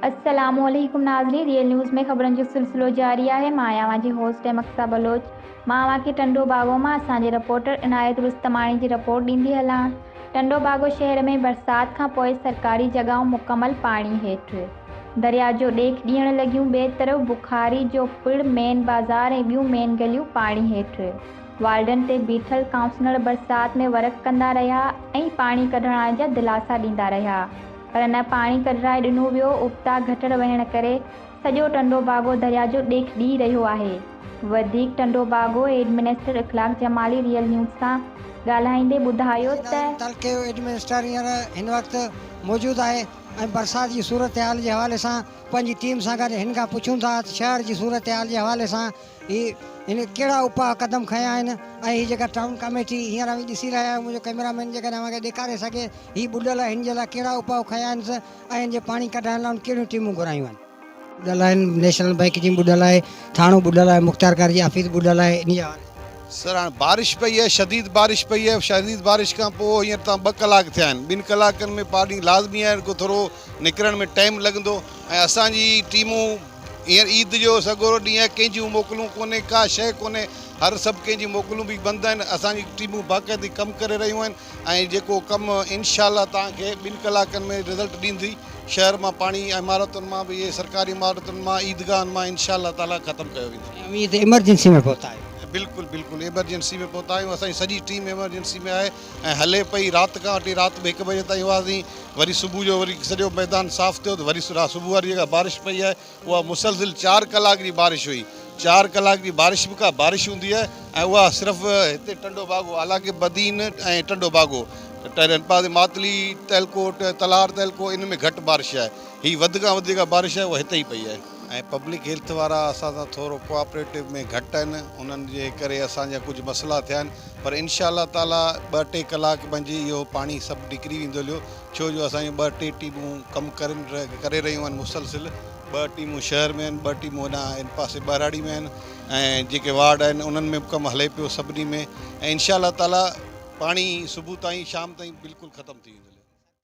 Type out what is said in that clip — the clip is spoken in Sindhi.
السلام عليڪم ناظرين ريئل نيوز ۾ خبرن جو سلسلو جاري آهي مان آهيان اوهان جي هوسٽ مقصا بلوچ مان اوهان کي ٽنڊو باگو مان اسان جي رپورٽر عنايت رستماڻي جي رپورٽ ڏيندي هلان ٽنڊو باگو شهر ۾ برسات کان پوء سرڪاري جڳهون مڪمل پاڻي هيٺ درياء جو ڏيک ڏيڻ لڳيون ٻئي طرف بخاري جو پڙ مين بازار ۽ ٻيون مين گليون پاڻي هيٺ وارڊن تي بيٺل ڪائونسلر برسات ۾ ورڪ ڪندا رهيا ۽ پاڻي ڪڍرائڻ جا دلاسا ڏيندا رهيا پر نه پاڻي ڪڍرائي ڏنو ويو ابتا گهٽر وهڻ ڪري سڄو ٽنڊو باگو درياء جو ڏيک ڏئي رهيو آهي وڌيڪ Tando Bago administrator Akhlaq Jamali real news سان ڳالهائيندي ٻڌايو ته. تعلقي جو ايڊمنسٽر هينئر هن وقت موجود آهي ۽ برسات جي صورتحال جي حوالي سان پنهنجي ٽيم سان گڏ هن کان پڇون ٿا ته شهر جي صورتحال جي حوالي سان هي هن ڪهڙا اپاء قدم کنيا آهن ۽ هي جيڪا ٽائون ڪميٽي هينئر اوهين ڏسي رهيا آهيو منهنجو ڪئميرا مين جيڪڏهن اوهان کي ڏيکاري سگهي هي ٻڏل آهي هن جي لاء ڪهڙا اپاء کنيا آهن ۽ هن جي پاڻي ڪڍائڻ لاء هن ڪهڙيون ٽيمون گهرايون آهن. ٻڏل آهن نيشنل بئنڪ جي ٻڏل آهي ٿاڻو ٻڏل آهي مختيارڪار جي آفيس ٻڏل آهي انهي حوالي سان. سر هاڻ بارش پئي آهي شديد بارش پئي آهي شديد بارش کان پوء هينئر تان ٻه ڪلاڪ ٿيا آهن ٻن ڪلاڪن ۾ پاڻي لازمي آهي ڪو ٿورو نڪرڻ ۾ ٽائيم لڳندو ۽ اسان جي ٽيمون هينئر عيد جو سڳورو ڏينهن آهي ڪنهن جون موڪلون ڪونهي ڪا شيء ڪونهي هر سڀ ڪنهن جي موڪلون به بند آهن اسان جي ٽيمون باقاعدي ڪم ڪري رهيون آهن ۽ جيڪو ڪم انشاء الله توهان کي ٻن ڪلاڪن ۾ رزلٽ ڏيندي شهر مان پاڻي عمارتن مان به اهي سرڪاري عمارتن مان عيدگاهن مان انشاء الله تعالي ختم ڪيو ويندو. ۽ اوهين هتي ايمرجنسي ۾ پهتا آهيو. بلڪل بلڪل ايمرجنسي ۾ پهتا آهيون اسان جي سڄي ٽيم ايمرجنسي ۾ آهي ۽ هلي پئي رات کان وٺي رات به هڪ بجي تائين هئاسين وري صبح جو وري سڄو ميدان صاف ٿيو ته وري صبح واري جيڪا بارش پئي آهي اها مسلسل چار ڪلاڪ جي بارش هئي چار ڪلاڪ جي بارش به ڪا بارش هوندي آهي ۽ اها صرف هتي ٽنڊو باگو حالانڪه بدين ۽ ٽنڊو باگو ٽن پاسي ماتلي تعلقو تلهار تعلقو ان ۾ گهٽ بارش آهي هي وڌ کان وڌ جيڪا بارش آهي اها هتي ئي پئي آهي. ۽ پبلڪ هيلٿ وارا اسان سان ٿورو ڪوآپريٽو ۾ گهٽ آهن انهن جي ڪري اسان جا ڪجهه مسئلا ٿيا آهن پر انشاء الله تعالي ٻه ٽي ڪلاڪ منجهه اهو پاڻي سڀ نڪري ويندو هليو ڇو جو اسان جون ٻه ٽي ٽيمون ڪم ڪرن ڪري رهيون آهن مسلسل ٻه ٽيمون شهر ۾ آهن ٻه ٽيمون هوڏانهن ان پاسي ٻهراڙي ۾ آهن ۽ جيڪي وارڊ آهن انهن ۾ به ڪم هلي پيو سڀني ۾ ۽ انشاء الله تعالي پاڻي صبح تائين شام تائين بلڪل ختم ٿي ويندو.